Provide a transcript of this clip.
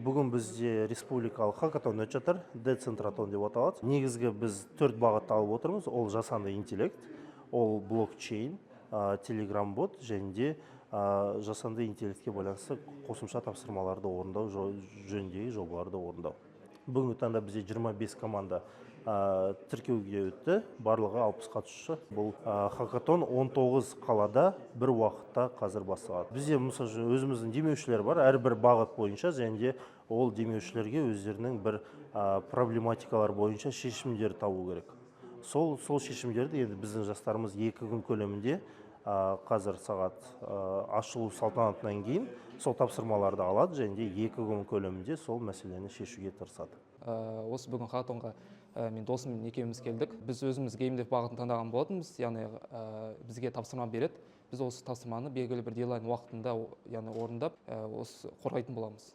Бүгін бізде республикалық хакатон өтіп жатыр, Децентратон деп аталады. Негізгі біз төрт бағытты алып отырмыз: ол жасанды интеллект, ол блокчейн, телеграм бот және де жасанды интеллектке байланысты қосымша тапсырмаларды орындау жөніндегі жобаларды орындау. Бүгінгі таңда бізде 25 команда тіркеуге өтті, барлығы 60 қатысушы. Бұл хакатон 19 қалада бір уақытта қазір басталады. Бізде, мысалы үшін, өзіміздің демеушілер бар әрбір бағыт бойынша және де ол демеушілерге өздерінің бір проблематикалар бойынша шешімдер табу керек. Сол шешімдерді енді біздің жастарымыз 2 күн көлемінде, қазір сағат ашылу салтанатынан кейін сол тапсырмаларды алады және де 2 күн көлемінде сол мәселені шешуге тырысады. Осы бүгін хакатонға мен досым екеуміз келдік. Біз өзіміз геймдев бағытын таңдаған болатынбыз, яғни бізге тапсырма береді, біз осы тапсырманы белгілі бір дедлайн уақытында, яғни орындап, осы қорғайтын боламыз.